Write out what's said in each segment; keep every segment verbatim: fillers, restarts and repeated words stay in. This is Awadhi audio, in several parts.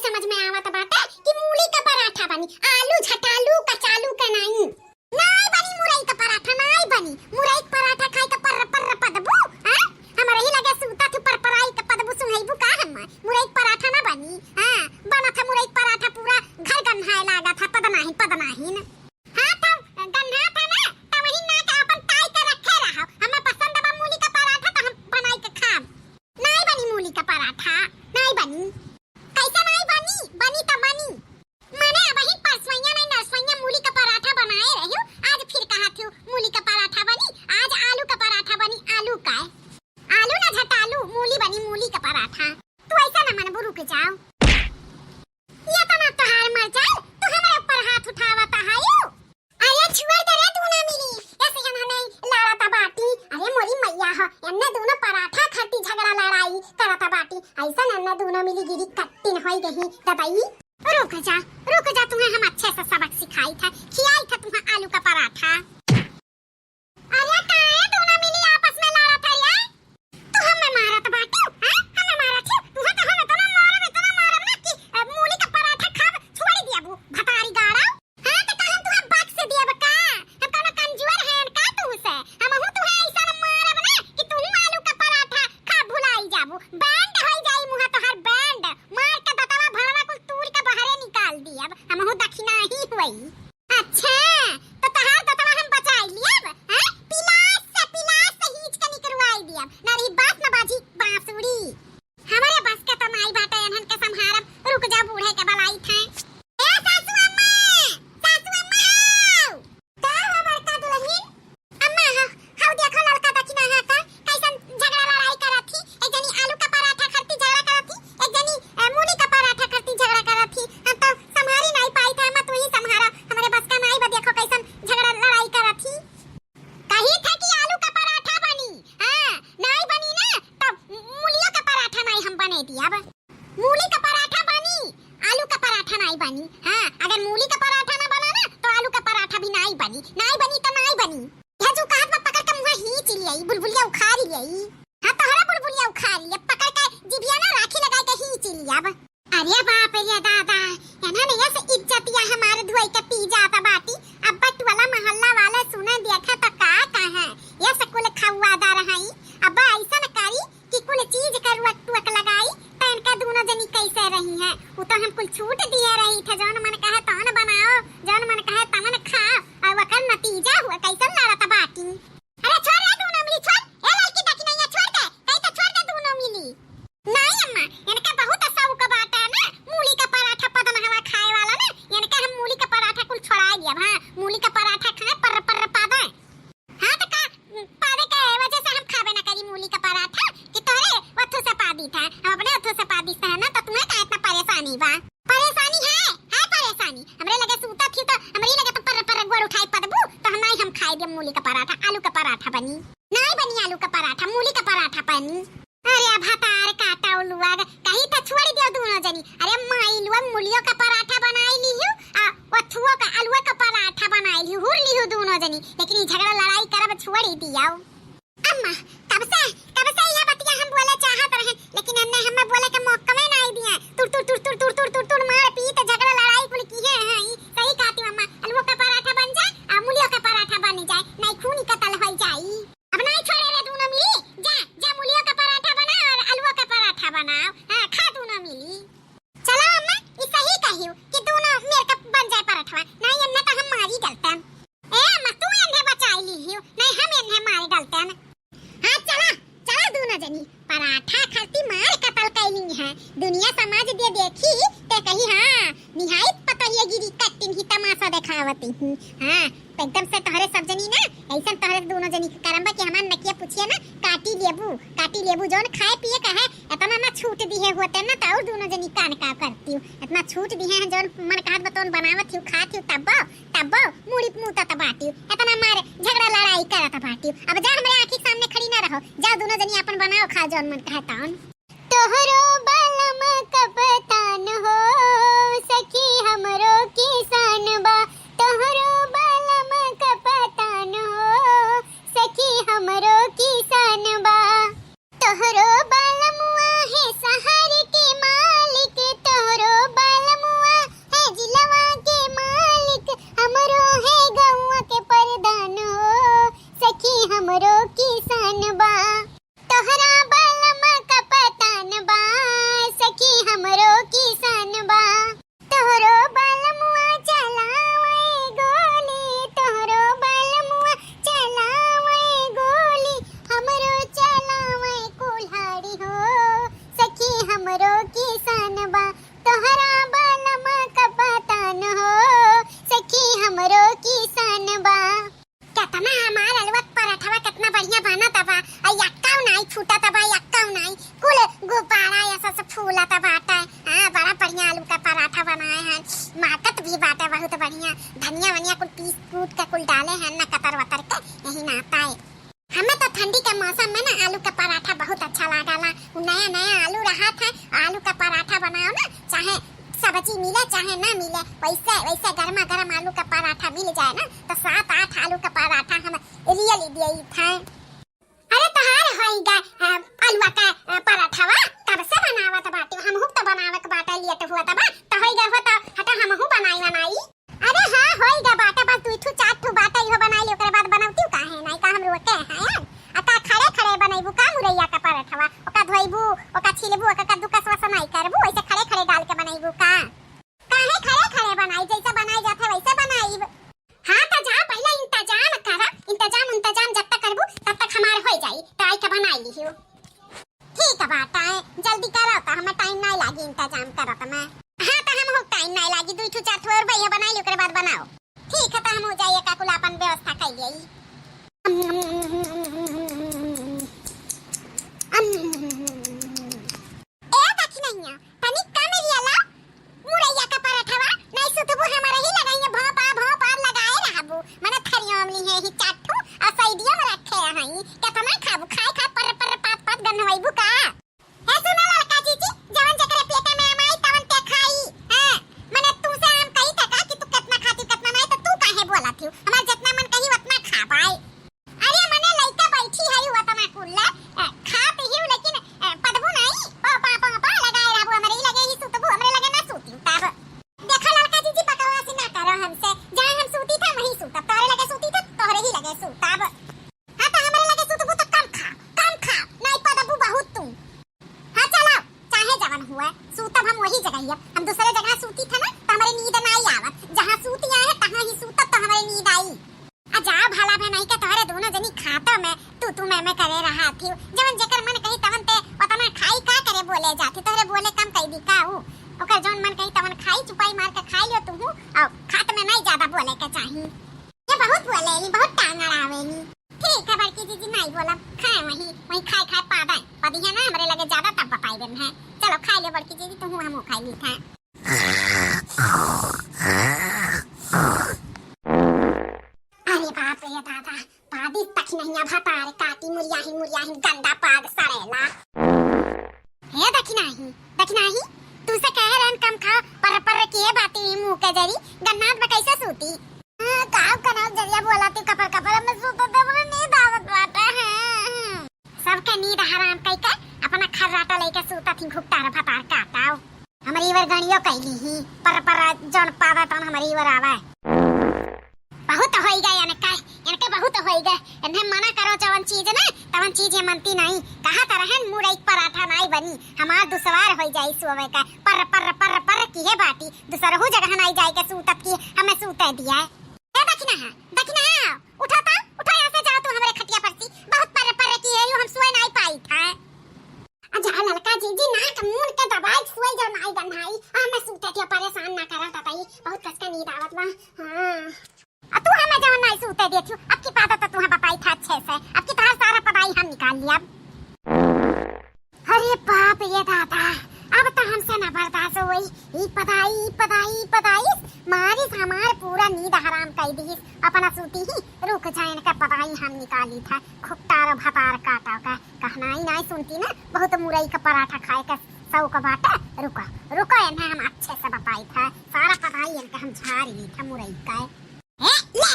समझ में आवत बाटे कि मूली का पराठा बनी, आलू झटालू कचालू के नाई। नाई बनी मुरई का पराठा, नाई बनी। मुरई का पराठा खाई के पर्र पर्र पदबू, हाँ? हमरे ही लगे सूता थू परपराई के पदबू सुनैबू का हम? मुरई का पराठा ना बनी, हाँ? बनत है मुरई का पराठा, पूरा घर गन्हाए लागत है, पदनाहिन, पदनाहिन। हाँ, तब गन्हात है ना, तब वही ना के अपन ताई के रखे रहो। हमें पसंद बा मूली का पराठा, तो हम बनाई के खाब। नाई बनी मूली का पराठा, नाई बनी। कैसे नाई बनी? बनी तो बनी। मने अबही परसोइया नहीं नरसोइया मूली का पराठा बनाए रहियो, आज फिर कहा थी मूली का पराठा बनी, आज आलू का पराठा बनी, आलू का। आलू ना झटालू, मूली बनी, मूली का पराठा। तू ऐसा ना मनबू, रुक जाओ। ये तो ना तोहार मर जाए, तू हमरे ऊपर हाथ उठावत आहायू। अरे छोड़ दे रे दूनो मिली, ऐसे हम हमें लड़त बाटी। अरे मोरी मैया हो, एन्ने दूनो पराठा खाती झगड़ा लड़ाई करत बाटी। ऐसा एन्ने दूनो मिली गिरी कट्टिन होई गई ददाई। रुक जा, रुक जा, तुम्हें हम अच्छे से सबक सिखाई था, खियाई था तुम्हें आलू का पराठा। अरे काहे दूनो मिली आपस में लड़त है रे? तू हमें मारत बाटू, हैं? हमें मारत हो? तुहे तो हम इतना मारब, इतना मारब ना कि, अ, मूली का पराठा खाब छोड़ दियाबू, भतारी गाड़ा। हाँ, तो का हम तुहे बख्श दियाब का? हम कौनो कमजोर हैं का तुहसे? हमहू तुहे ऐसा मारब ना कि तुहू आलू का पराठा खा भुलाई जाबू। बैंड होई जाई मुँह तोहार बैंड। मार के दतवा भड़वा कुल तूर के बाहरे निकाल दियाब। हमहू दखिना ही हुई। अच्छा, तो तहार दतवा हम बचाई लियब, हैं? पिलास से, पिलास से हींच के निकरवाई दियब। ना रही बास ना बाजी बांसुरी। हमरे बस के तो नाई बाटे एनहन के संभारब। रुक जा, बूढ़े के बलाई थे। ए सासू अम्मा, सासू अम्मा हो। का हो बड़का दुल्हन? अम्मा, ह-, हऊ देखो लड़का दखिना है का, कैसन झगड़ा लड़ाई करत ही। एक जनी आलू का पराठा खाती झगड़ा करत ही, एक जनी, अ, मूली का पराठा खाती झगड़ा करत ही। हम तो संभारी नाई पाई थे, अम्मा तू ही संभारा, हमरे बस का नाई बा, देखो कैसन झगड़ा लड़ाई करत ही। कही थे कि आलू का पराठा बनी, हाँ, नाई बनी ना, तब मूलियो का पराठा नाई हम बने दियब। मूली का पराठा बनी, आलू का पराठा नाई बनी। हाँ, अगर मूली का पराठा ना बना ना, तो आलू का पराठा भी नाई बनी। नाई बनी तो नाई बनी। यह जो कहत बा पकड़ के मुँह हींच लियाई, बुलबुलिया उखाड़ लियाई। हाँ, तोहरा बुलबुलिया उखाड़ लिया, पकड़ के जिभिया ना राखी लगाई के हींच लियाब। अरे बाप रे दादा, एनहन यस इज्जतिया हमार धोई के पी जात बाटी। अब टोला मोहल्ला वाले सुने देखे तो का कहे, यस कुल खौआदार हई। अब ऐसन करी कि कुल चीज के रुअक टुअक लगाई, त इनका दूनो जनी कैसे रही हैं? उ तो हम कुल छूट दिए रही थे, जौन मन कहे तौन बनाओ, जौन मन कहे तमन खाओ, और वकर नतीजा हुआ कैसन लड़त बाटी। अरे छोड़ रे दूनो मिली, छोड़। ए लड़की दखिनैया, छोड़ दे, कही तो छोड़ दे दूनो मिली। नहीं अम्मा, इनका बहुत शौक बाटा ना मूली का पराठा पदन हवा खाए वाला ना, इनका हम मूली का पराठा कुल छोड़ाई दिया। हाँ, मूली का पराठा खाए पर्र पर्र पादे। हाँ, तो का, पावे के वजह से हम खाबे ना करी मूली का पराठा कि तोहरे ओथू से पा दी था, हम अपने ओथू से पा दी था ना, तो तुम्हें का इतना परेशानी बा? परेशानी है, है परेशानी। हमरे लगे सूता थी तो हमरी लगे तो पर्र पर्र गोड़ उठाई पदबू, तो हम नहीं, हम खाई दिया मूली का पराठा, आलू का पराठा बनी। नहीं बनी आलू का पराठा, मूली का पराठा बनी। अरे अब हतार काटा उलुआ, कही था छोड़ दियो दूनो जनी। अरे माई लुआ मूलियो का पराठा बनाई लिहू, आ ओथुओ का आलुआ का पराठा बनाई लिहू, हुर लिहू दूनो जनी। लेकिन ई झगड़ा लड़ाई करब छोड़ ही दियो। अम्मा, कब से, कब से यह बतिया हम बोले चाहत रहे, लेकिन एन्ने हमें बोले के मौका में नहीं दिया। तुर, तुर, तुर, तुर मार पीट झगड़ा लड़ाई कुल किहे हैं। ई सही कहती अम्मा, आलुओ का पराठा बन जाए, आ मूलियो का पराठा बन जाए, नहीं खूनी कतल हो जाई। अब नहीं छोड़े रे दूनो मिली, जा, जा मूलियो का पराठा बना और आलुओ का पराठा बनाओ। हाँ, खा दूनो मिली। चलो अम्मा, ई सही कहियो कि दूनो मेर का बन जाए पराठवा। नहीं, एन्ने तो हम मारी डलतन। ए अम्मा, तू एन्ने बचाई ली हियो, नहीं हम एन्ने मारी डलतन। हाँ, चला, चला दूनो जनी, पराठा खाती मार कतल कैली है। दुनिया समाज दे देखी, ते कही, "हाँ, निहायत पतोहिया गिरी कट्टिन ही तमाशा देखावती ही।" हाँ, तो एकदम से तोहरे सब जनी ना, ऐसन तोहरे दूनो जनी के करम बा कि हमार नकिया पुछिया ना, काटी लेबू, काटी लेबू, जौन खाए पिए का है, इतना ना छूट दिहे होते ना, तो और दूनो जनी कान का करती हूँ, इतना छूट दिहे हैं, जौन मन कहत बा तौन बनावत ही, खात ही, तब्बो, तब्बो, मूड़ी मूतत बाटी, इतना मार झगड़ा लड़ाई करत बाटी। अब जा हमरे आँखी के सामने खड़ी ना रहो, जाओ दूनो जनी अपन बनाओ खाओ जौन मन कहे तौन। तोहरो बलम कपतान हो, सखी हमरो किसान बा। तोहरो बलम कपतान हो, सखी हमरो किसान बा। तोहरो बलमुआ है शहर के मालिक, तोहरो के कुल डाले हैं ना कतर वतर के, यही नाता है। हमें तो ठंडी के मौसम में ना आलू के पराठा बहुत अच्छा लागला। उ नया नया आलू रहत है, आलू के पराठा बनाओ ना, चाहे सब्जी मिले चाहे ना मिले, वैसे वैसे गर्मा गर्म आलू के पराठा मिल जाए ना, तो सात आठ आलू के पराठा हम लिए ली दिए थे। अरे तोहार होई गा, अ, आलूआ का, अ, पराठावा कब से बनावत बाटी? हमहू तो बनावे के बाटे, लेट हुआ तबा तो होई गा, हो तो हटा हमहू बनाई बनाई। अरे हाँ, होई गा बाटे, बस दुई ठू चार ठू बाटे, इहो बनाई ले, ओकरे बाद बनौती काहे नाई का हम रोके हैं? आ का खड़े खड़े बनैबू का मुरैया का पराठावा? ओका धोइबू, ओका छिलबू, ओका कद्दूकस वस नाई करबू, ऐसे खड़े खड़े डाल के बनैबू का? काहे खड़े खड़े बनाई, जैसे बनाई जात है वैसे बनाई। हाँ, त जा, पहिले इंतजाम करा, इंतजाम, इंतजाम जब तक करबू, तब तक हमार हो जाई, त आई के बनाई लिहियो। ठीक बात है, जल्दी करो, त हमें टाइम नहीं लागी इंतजाम करत में। हाँ, त हम हो टाइम नहीं लागी, दुई ठू चार ठू और भैया बनाई ली, ओकरे बाद बनाओ। ठीक है, त हम हो जाइए, काकुल अपन व्यवस्था कर लिया। ए दखिनहिया, तनी कम लियाला, मुरैया का पराठवा, नहीं सुतबू हमरे ही लगाइए, भोंपा, भोंपा लगाए रहबू। मने थरिया में लिहे ही चार ठू, आ सैदिया में रखे हई। केतना खाबू? खाए, खाए, पर्र, पर्र, पात, पात गन्हवैबू का? हे सुनो ललका जीजी, जवन जेकरे पेटे में आम आई, तवन ते खाई। हाँ, मने तू से हम कही था का कि तू केतना खाती, केतना नहीं, तो तू काहे बोला थी? हमार जितना मन कही, उतना खा पाए। अरे मने लइका बैठी है, वतना कुल्ला, अ, खात ही, लेकिन, अ, पदबू नहीं, पा, पा, पा, पा लगाए रहबू, हमरे ही लगे ही सुतबू, हमरे लगे ना सूती तब। देखा ललका जीजी, बकवासी ना करो हमसे, जहाँ हम सूती था वहीं सूतब, तोहरे लगे सूती था, तोहरे ही लगे सूतब। हाँ तो हमरे लगे सूतबू तो कम खा, कम खा, नहीं पदबू बहुत तू। हाँ चलो, चाहे जवन हुआ, सूतब हम वही जगह ही। हम दूसरे जगह सूती था ना, तो हमरे नींद ना आई आवत, जहाँ सूती आए हैं, तहाँ ही सूतब तो हमरे नींद आई। आ जा भला बे नहीं के तोहरे दोनों जनी खातो में तू तू मैं मैं करे रहा थी। जवन जेकर मन कही तवन ते उतना खाई का करे बोले जाती। तोहरे बोले कम कही दी का ऊ? ओकर जवन मन कही तवन खाई, चुपाई मार के खाई लियो तू हूँ। और खात में नहीं ज्यादा बोले के चाही। ये बहुत बोले नी, बहुत टांग अड़ावे नी। ठीक है बड़की जीजी, नहीं बोला, खाए वही, वही खाए खाए पादा पदी है ना, हमरे लगे ज्यादा तब बताई देन है। चलो खाई ले बड़की जीजी, तू हूँ हम खाई ली था। अरे बाप रे दादा, पादी दखिनहिया भतार काटी मुरियाही मुरियाही गंदा पाद सड़ेला। हे दखिनाही, दखिनाही, तू से कहे रहन कम खाओ, पर पर किए बाती मुंह के जरी, गन्नात में कैसे सूती? हाँ, काव कनाव जरिया बोला तू कपर कपर में सूतो तो बोले नींद आवत बाटे। हाँ। सबके नींद हराम कई के अपना खर्राटा लेके सूता थी घुपटार भतार काटाओ। हमरी वर गणियो कैली ही, पर पर जौन पावा तौन हमरी वर आवा। बहुत होई गए इनका, इनके बहुत होई गए। इन्हें मना करो जवन चीज ना, तवन चीज ये मनती नहीं। कहा त रहन मुरई के पराठा नाई बनी, हमार दुश्वार होई जाई सोवे का। पर पर पर पर किहे बाटी, दूसरहू जगह नाई जाए के सूतत की हमें सूते दिया। ए दखिना है, दखिना है, उठा ता, उठा यहाँ से, जाओ तू हमरे खटिया पर सी। बहुत पर पर किहे यू, हम सोए नाई पाई था। आ जा ललका जीजी, नाक मूंद के दबाई के सोई जा माई गन्हाई। आ, हमें सूते दिया, परेशान ना करा ताई, बहुत कस के नींद आवत बा। हाँ। आ तू हमें जवन नहीं सूते देती हो, अब की पादा तो तुहें बताई था अच्छे से, अब की तहार सारा पदाई हम निकाल लिया। अरे बाप ये दादा, अब तो हमसे ना बर्दाश्त होई। ई पदाई, ई पदाई, ई पदाई, मारिस हमार पूरा नींद हराम कर दीस। अपना सूती ही, रुक जा, इनका पदाई हम निकाली था। खुट्टार भतार काटा का कहनाई नाई सुनती ना, बहुत मुरई का पराठा खाए का शौक बाटे। रुको, रुको, इन्हें हम अच्छे से बताई था, सारा पदाई इनका हम झाड़ ली था मुरई का। ए, ले!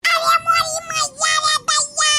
अरे मोरी मैया रे दैया!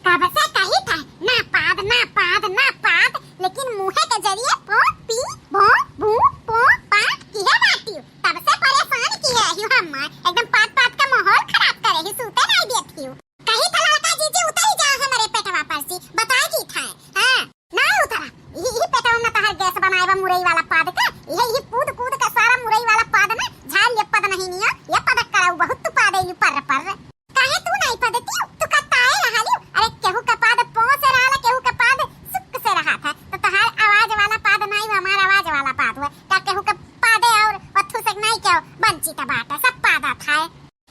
कब से कही था, ना पाद, ना पाद, ना पाद, लेकिन मुँहे के जरिए पो, पी, भो, भू, पो, पा, किहे बाटी। तब से परेशान किहे ही हम, एकदम पाद, पाद का माहौल खराब करे ही, सूते नहीं देती हूँ। कही था ललका जीजी उतरी जा हमरे पेटवा पर से, बताई दी था, हाँ। ना उतरा, यही, यही पेटवा में तहार गैस बनाए बा मुरई वाला पाद का, यही, यही कूद कूद के सारा मुरई वाला पाद ना झाड़ ले पद नहीं निया, ये पद कराऊ बहुत तू पाद इलू पर पर। काहे तू नहीं पदती? तू कत्ताए रहा लियो। अरे केहू का पाद पो से रहा, केहू का पाद सुक से रहा था। तो तहार आवाज वाला पाद नहीं, हमार आवाज वाला पाद हुआ। का केहू का पादे और वथू से नहीं क्या वंचित बाटा, सब पादा था।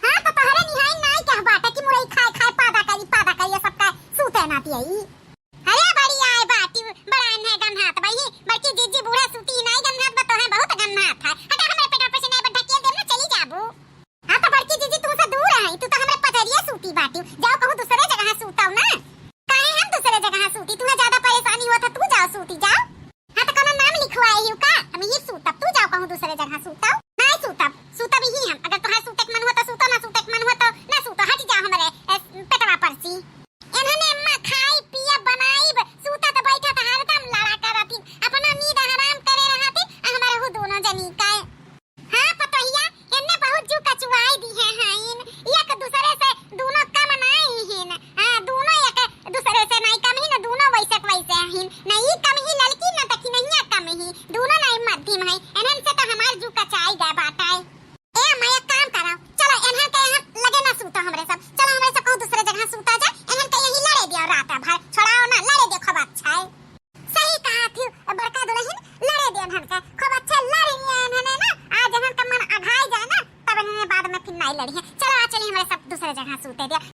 हाँ, तो तोहरे निहाई नाई कह बाटे कि मुरई खाए खाए पादा करी, पादा करी, ये सब का सूते ना दियई। अरे बड़ी आए बाटी, बड़ा इन्हें गन्हात बा, ये बड़की जीजी बूढ़ा सूती नाई गन्हात। तू आई हिउ का? हम यही सूतब, तू जाओ कहूँ दूसरे जगह सूतब। नाहीं सूतब, सूतब यही हम। अगर तोहार सूते के मन हुआ तो सूतो, ना सूते के मन हुआ तो ना सूतो, हटि जाओ हमरे, ए, पेटवा पर सी। एन्हने अम्मा खाई पिया बनाइब, सूतत बैठत हरदम लड़ा करत ही, अपना नींद हराम करे रहत ही, आ हमरे हु दोनों जनी का। हाँ पतोहिया, एन्ने बहुत जू कचुआई दिहे हईन, एक दूसरे से दोनों कम नाहीं हीन। हाँ, दोनों एक दूसरे से नाहीं कम ही न, दोनों वैसे के वैसे हीन। न ई कम ही ललकी, न दखिनहिया कम ही, दोनों नाहीं मध्यम है। एन्हन से तो हमार जू कचाई गए बाटे। ए अम्मा, एक काम करो, चलो एन्हन के यहाँ लगे ना सूतो हमरे सब, चलो हमरे सब कहूँ दूसरे जगह सूता जाए, एन्हन के यहीं लड़े दियो रात भर, छोड़ाओ ना, लड़े दियो, खूब अच्छा है। सही कहा थी बड़का दुलहिन, लड़े दे एन्हन के, खूब अच्छे लड़ लिए एन्हन ना, आज एन्हन का मन अघाई जाए ना, तब एन्हन बाद में फिर नाहीं लड़ी है। चलो आ चली हमरे सब दूसरे जगह सूते दिया।